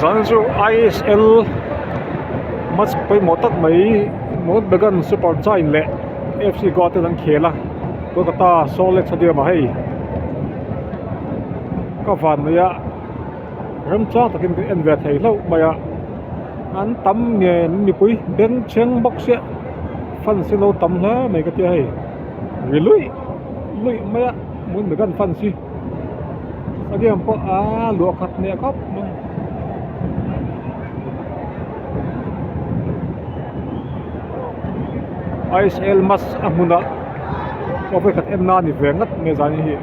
Zan chu ISL match pawimawh tak mai Mohun Bagan Super Giant leh F C Goa ten an khel a Kolkata Salt Lake Stadium ah hei ka van mai a remchang takin kan en ve thei hlauh mai a an tam nge mipui bengchheng bawk sia fans hi an lo tam hle mai ka tia hei ri luih luih mai a Mohun Bagan fans hi. Stadium pawh a luah khat hneh khawp mai. ISL match a hmunah pawh vawikhat en na a ni ve ngat mai zan hi.